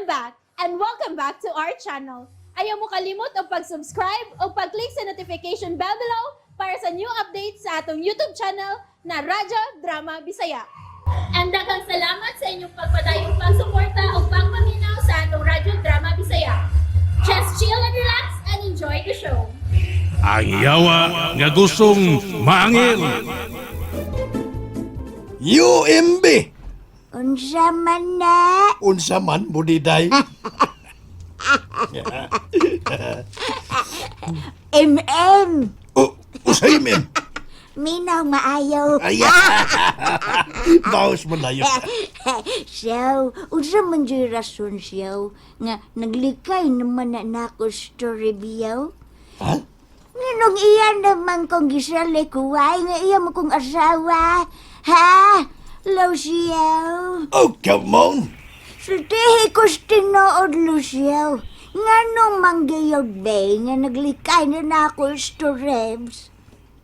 I'm back and welcome back to our channel. Ayaw mo kalimot og pag-subscribe o pag-click sa notification bell below para sa new updates sa atong YouTube channel na Radyo Drama Bisaya. And daghang salamat sa inyong pagpadayong pagsuporta o pagpaminaw sa atong Radyo Drama Bisaya. Just chill and relax and enjoy the show. Ang yawa nga gustong maangil. UMB! Unsa man na? Unsa man, budiday. MM. Oh, usay men. Minaw maayo. Ay, bawas man layo. Siyaw, unsa man jud rason siyaw nga naglikay naman na nako story biyaw? Ha? Nganong iya naman kong gisali kuway nga iya mo kong asawa? Ha? Luciao? Oh, come on. Sultihi ko sa tinuod, Luciao. Nganong manggayod ba nga naglikay na nako stories?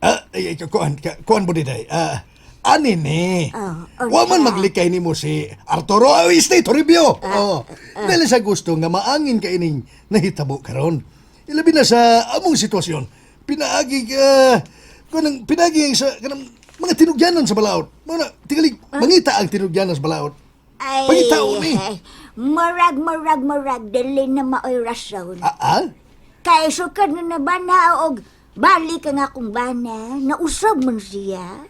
Ah, ay, ay, kuan, kuan budiday. Ah, ani ni. Oh, Wa man unsa? maglikay nimo si Arturo oh, Este Toribio. Oh. Dahil sa gusto nga maangin ka ining nahitabo karon. Ilabi na sa among sitwasyon. Pinaagi ka kanang pinaagi sa kanang mga tinugyanan sa balaod. Mao na tingali mangita ang tinugyanan sa balaod. Ay, Pangitaon ni. Murag, murag, murag, dili na maoy rason. Ah, ah? Kay sukad nga nabana og balik ang akong bana, nausab man siya.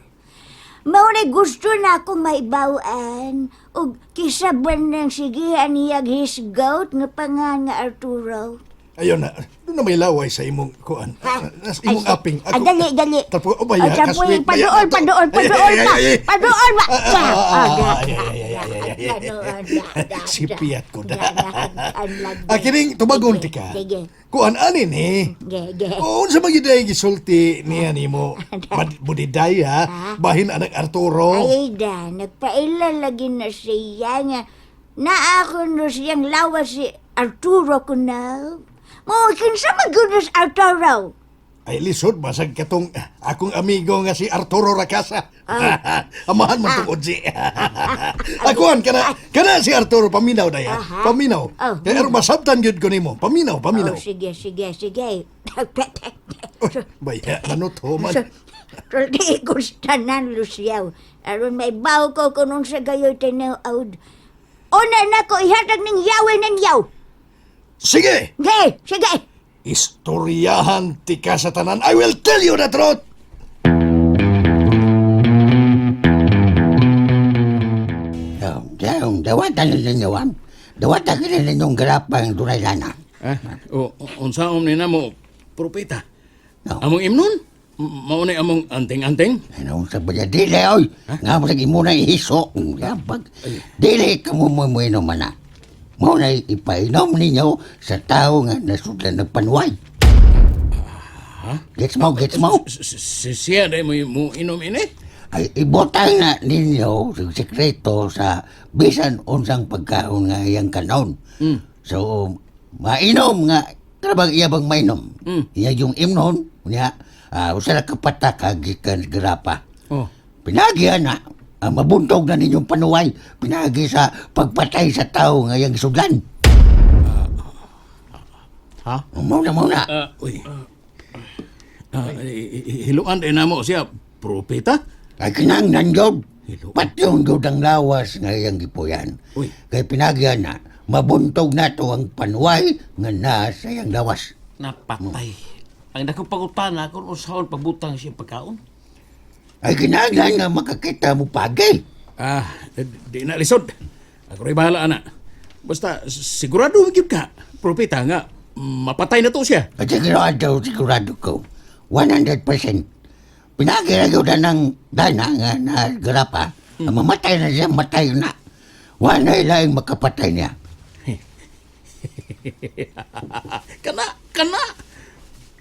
Mao na gusto na akong maibawan og kisa ba nang sigihan niyag hisgout nga pangan nga Arturo. Ayun na. Doon na may laway sa imong kuan. Ha? Sa imong Ay, aping. ah, dali, dali. Tapo, oh, baya, Ay, tapoy, kasweet, baya. paduol, paduol, Ay, ay, paduol ay, pa. ay, ay. Paduol ba? Ah, ah, Ah, ah, ah, ay, ay, ay, ay, ay, ay, ay. Paduol, da, da, da. Sipiat ko da. Da, da, ang lagi. Ah, kining tubagon Sige, ti ka. Sige, Kuan ani ni. ge, ge. Oo, unsa man gyud ay gisulti niya nimo? Budiday ha. Bahin anak Arturo. Ay da, nagpaila lagi na siya nga. Naa ko no siyang lawas si Arturo ko na. Mo, kinsa man gud si Arturo? Ay lisod basag katong akong amigo nga si Arturo Racasa. Amahan man tong Oji. Akuan kana kana si Arturo paminaw daya. Aha. Paminaw. Oh. Kay aron masabtan gyud ko nimo. Paminaw, paminaw. Oh, sige, sige, sige. Uy, baya nanuto man. Sulti ko sa tanan, Luciao. Aron may baw ko kung unsa gayoy tinuod. Una na ko ihatag ning yawe ng yaw. Sige, Sige, sige. istoryahan tika sa tanan. I will tell you the truth. Daw, dawatan na ninyo, am. Dawatan ka na ninyong garapang dunay lana. Ah, o, unsaon ni namo propeta. No. Among imnon? Mao na among anting-anting? Ano sa ba dili, oy. Nga mo sa imuna ihiso. Yabag. Dili ka mo mo mo inom na. Mo na ipainom ninyo sa tao nga nasudlan ng panuway. Gets mo, gets mo? Siya dahil mo, mo inom ini? Ay, ibutang na ninyo sa sekreto sa bisan unsang pagkaon nga iyang kanon. So, mainom nga, karabang iya bang mainom? Iya yung imnon, niya, usa na kapataka gikan sa grapa. Oh. Pinagi na, mabuntog na ninyong panuway, pinagi sa pagpatay sa tao nga iyang sudlan. Ha? Muna, muna. Ah, uy. Ah, hiluan din namo siya propeta? Ay kinangnan yun. Hello. Patyon yun ang lawas nga iyang gipuyan. Uy. Kay pinagyan na, mabuntog na to ang panuway nga nasa iyang lawas. Napatay. Ang dakong pangutana kung unsaon pagbutang siya pagkaon. Ay kinanglan nga makakita mo pagay. Ah, di na lisod. Ako rin bahala ana. Basta sigurado gyud ka, propeta nga mapatay na to siya. At sigurado, sigurado ko, 100%. Pinagi na yun na ng dana nga na grapa. Mamatay na siya, matay na. Wala laing makapatay niya. Kana, kana.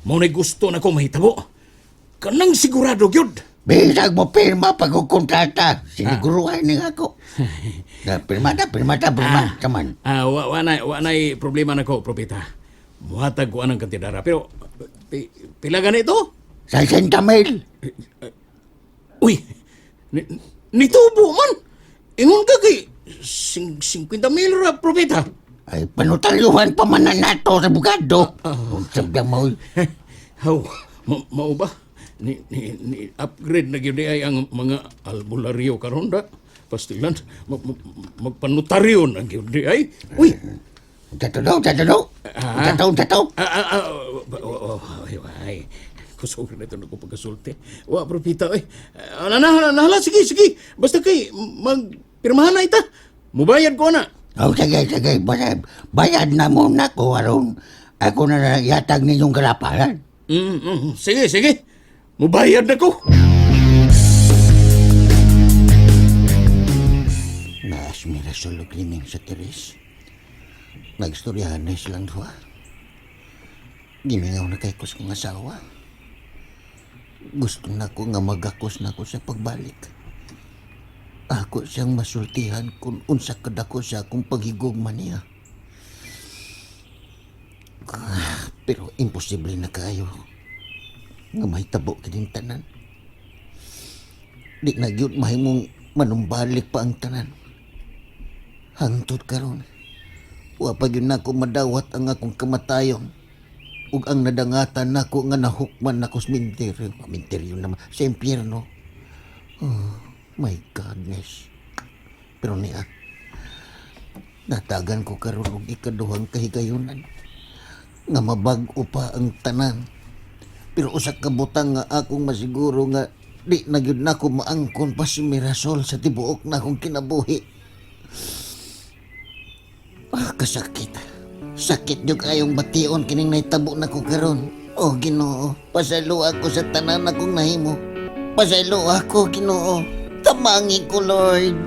Mao na'y gusto na ko mahitabo. Kanang sigurado gyud. Bisag mo pirma pag kontrata. Siniguruhan ni ako. Na, pirma ta, pirma ta, pirma. Kaman. Ah, wa na'y problema nako, propeta. Muhatag ko anang kantidara pero pila gani ito? 60 mil. Uy, nitubo man. Ingon ka kay 50 mil ra, propeta. Ay, panutalyuhan pa man na nato sa bugado. Unsa ba mo? Haw, mao ba? Ni upgrade na gyud ay ang mga albularyo karon da. Pastilan, magpanotaryo na gyud di ay. Uy, Unsa to, unsa to? Unsa to, unsa to? Ah, oh, ay, ay. Kusog na ito na ko pagkasulti. Wa, propita, oy. Ah, na, na, na, sige, sige. Basta kay, magpirmahan na ita. Mubayad ko na. Oh, sige, sige. Basta, bayad na muna ko aron ako na yatag ninyong kalaparan. Sige, sige. Mubayad na ko. Naas Mirasol og lining sa Teres. Nagstoryahan na silang duha. Gimingaw na kay ko sa kong asawa. Gusto na ko nga magakos na ko sa pagbalik. Ako siyang masultihan kung unsa kadako sa akong paghigugma niya. Pero imposible na kayo nga mahitabo kining tanan. Di na gyud mahimong manumbalik pa ang tanan. Hangtod karon, wa pa gyud nako madawat ang akong kamatayon ug ang nadangatan nako nga nahukman nako sa minteryo. Minteryo naman sa impyerno. Oh, my godness. Pero niya, natagan ko karon og ikaduhang kahigayunan nga mabag-o pa ang tanan. Pero usa ka butang nga akong masiguro nga di na gyud nako maangkon pa si Mirasol sa tibuok na akong kinabuhi. Ah, kasakit. Sakit yung kayong bation kining nahitabo na ko karon. Oh, Ginoo, pasaylo ako sa tanan akong nahimo. Pasaylo ako, Ginoo. Tamangi ko, Lord.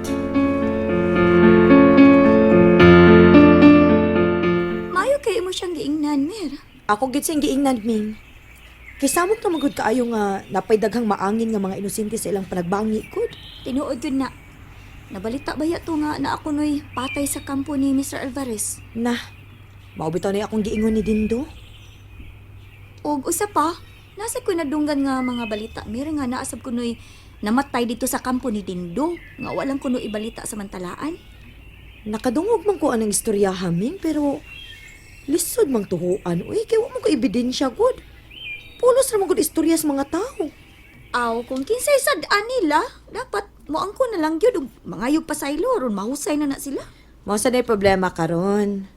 Maayo kay mo siyang giingnan, Mer. Ako gid siyang giingnan, Ming. Kay samok na magud kaayo nga napay daghang maangin nga mga inosente sa ilang panagbangi gud. Tinuod yun na. Nabalita ba to nga na ako no'y patay sa kampo ni Mr. Alvarez? Na, mao bitaw na akong giingon ni Dindo. Og usa pa, nasa ko nadunggan nga mga balita, Mer, nga naasab ko no'y namatay dito sa kampo ni Dindo, nga walang kuno ibalita sa mantalaan. Nakadungog man ko anang istorya ha, Ming, pero lisod mang tuhuan. Uy, kay wa man ko ebidensya gud. Pulos ra man gud istorya sa mga tao. Aw, kung kinsay sad-an nila, dapat moangko na lang gyud og mangayog pasaylo ron mahusay na na sila. Mao sa nay problema karon.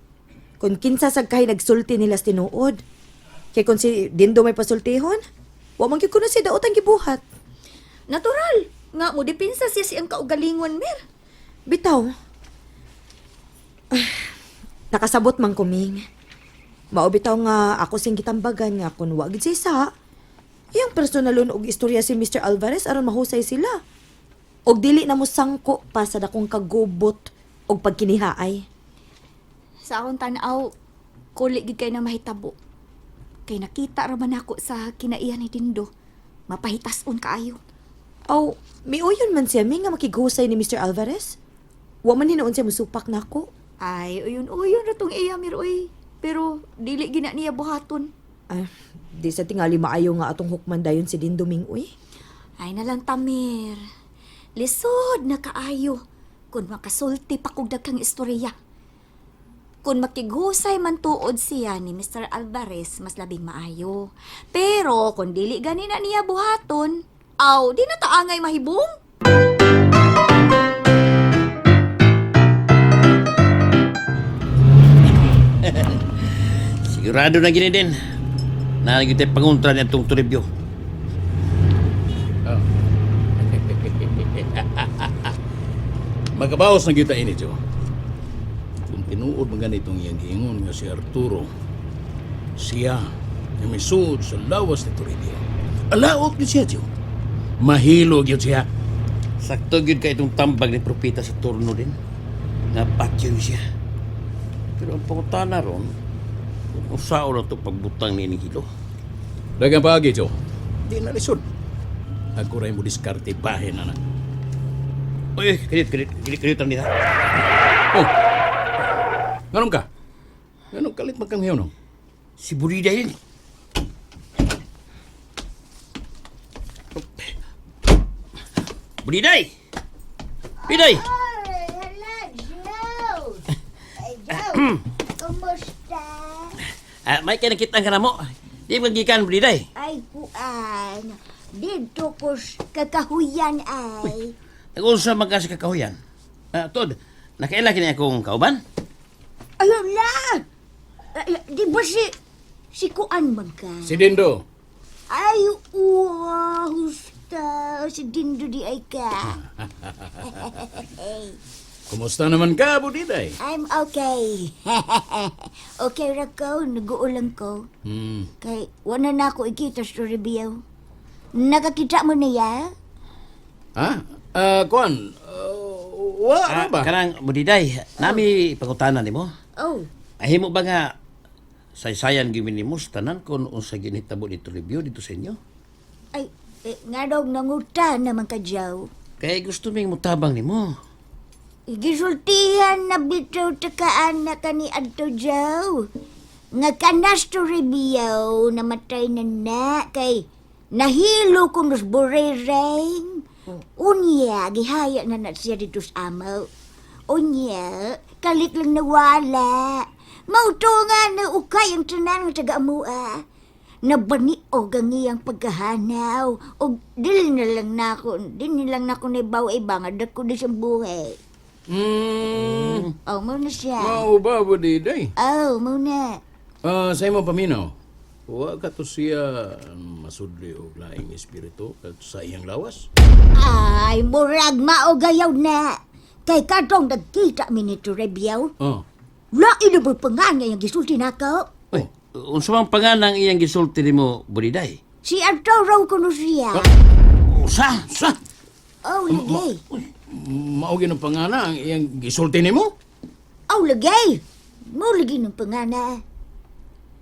Kung kinsa sad kay nagsulti nila sa tinuod. Kay kung si Dindo may pasultihon, wa man gyud kuno si daot ang gibuhat. Natural, nga mo depensa siya siyang kaugalingon, Mer. Bitaw. Ah, nakasabot man kuming. Mao bitaw nga ako sing gitambagan nga kun wa gid si isa. Iyang personalon og istorya si Mr. Alvarez aron mahusay sila. Og dili na mo sangko pa sa dakong kagubot og pagkinihaay. Sa akong tan-aw, kuli gid kay na mahitabo. Kay nakita ra man ako sa kinaiyan ni Dindo. Mapahitason kaayo. Aw, miuyon man siya mi nga makighusay ni Mr. Alvarez. Wa man hinuon siya musupak nako. Ay, uyon-uyon ra tong iya mir uy. Pero dili gina niya buhaton. Ah, di sa tingali maayo nga atong hukman dayon si Dindo Ming uy. Ay na lang tamir. Lisod na kaayo kun makasulti pa kog daghang istorya. Kung makighusay man tuod siya ni Mr. Alvarez, mas labing maayo. Pero kung dili gani na niya buhaton, aw, di na taangay mahibong. Sigurado na gini din. Nalagyo tayo pangontra niya itong Toribio. Magabaos na kita ini, Joe. Kung tinuod man ganitong iyang giingon nga si Arturo, siya na may suod sa lawas ni Toribio. Alaot yun siya, Joe. Mahilo yun siya. Sakto gyud kay itong tambag ni Propita sa turno din. Napatyon siya. Pero ang pangutana ron, kung usao na ito pagbutang ni hilo. Dagang paagi, Joe. Di na lisod. Ako rin mo diskarte bahin na na. Uy, kilit, kilit, kilit, kilit ang nila. Oh! Ganun ka? Ganun kalit magkanghiyaw, no? Si Burida yun. Buriday! Biday! Ay, hala, Joe! Ay, Joe! Kumusta? Ah, may kinakita ka na mo. Di ba gikan Budiday? Ay, kuan. Dito ko kakahuyan ay. Nag-unsa man ka sa kakahuyan. Ah, tod, nakaila kini akong kauban? Ayun la! Ay, di ba si kuan man ka? Si Dindo. Ay, uwa, husta. Si Dindo di ay ka. Kumusta naman ka, Budiday? I'm okay. Okay ra ko, nag-uulang ko. Kay, wala na ako ikita sa review. Nakakita mo na ya? Ha? Ah, kuan, wa Ah, ra ba? kanang Budiday, nami pangutana nimo. Oh, Ahimo ba nga saysayan gyud nimo sa tanan kung unsa ginhitabo dito review dito sa inyo? Ay, eh, nga daw nanguta naman ka, Joe. Kay gusto ming mutabang nimo. Gisultihan na bitaw takaan na kani adto, Joe. Nga kanas to review, namatay na na kay nahilo ko nos burereng. Unya, gihaya na na siya dito sa amo. Unya, kalit lang nawala. Mauto nga na ukay ang tanan nga taga-amua. Nabani og ang iyang pagkahanaw. Og dili na lang nako, dili na lang nako naibaw iba nga dako di siyang buhay. Oh, mao na siya. Mao ba, Budiday? Oh, mao na. Ah, sa imo paminaw. Wa ka to siya masudli og laing espiritu at sa iyang lawas. Ay, murag mao gayaw na. Kay katong nagkita mi ni Toribio, Oh. lain na ba panganay ang gisulti nako? Uy, unsa man panganang iyang gisulti nimo Budiday? Si Arturo kuno siya. Usa? Sa Oh, lagi. mao gyud ang pangana ang iyang gisulti nimo? Oh, lagi. Mo lagi ng pangana.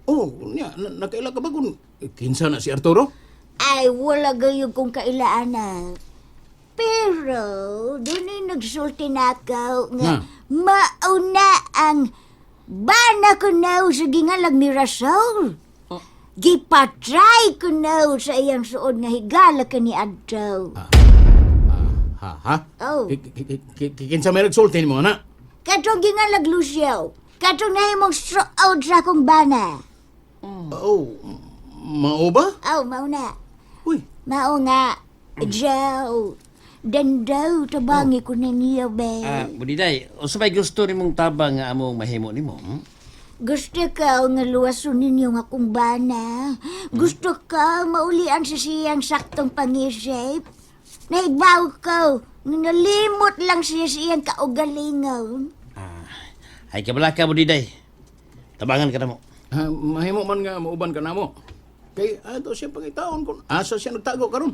Oh, nya nakaila ka ba kung kinsa na si Arturo? Ay, wala gayo kong kailaan na. Pero, doon ay nagsulti na ako nga mauna ang bana ko na sa gingalag mirasol. Gipatry ko na sa iyang suod nga higala ka ni Adto. Ha ha? Oh. Kinsa may nagsulti nimo ana? Katong gingalag Lucio, katong nahimong suod sa akong bana. Oh, mao ba? Oh, mauna. Uy, Mao nga, Joe. Dandaw, tabangi ko ninyo, be. Ah, Budiday, unsa may gusto nimong tabang nga among mahimo nimo? Hmm? Gusto ka nga luwason ninyo nga akong bana. Gusto ka maulian sa siyang saktong pangisip. Naibaw ko, nga nalimot lang siya sa iyang kaugalingon. Ah, ay kabala ka Budiday. Tabangan ka na mo. ha, mahimo man nga mauban ka namo. Kay ato siya pangitaon kung asa siya nagtago karon.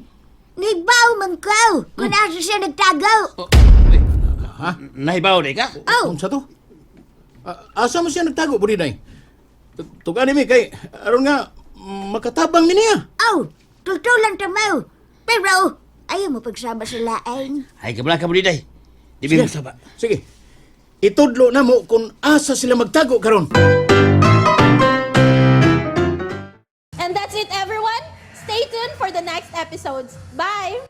Naibaw man ko, kung asa siya nagtago. Ha? Nahibaw di ka? Oh. Unsa to? Asa mo siya nagtago, Budiday? Tugani mi kay aron nga makatabang mi niya. Oh, tutulan tamaw. Pero, ayaw mo pagsama sa lain. Ay kabala ka Budiday. Di ba mo saba? Sige. Itudlo na mo kung asa sila magtago karon. And that's it, everyone. Stay tuned for the next episodes. Bye!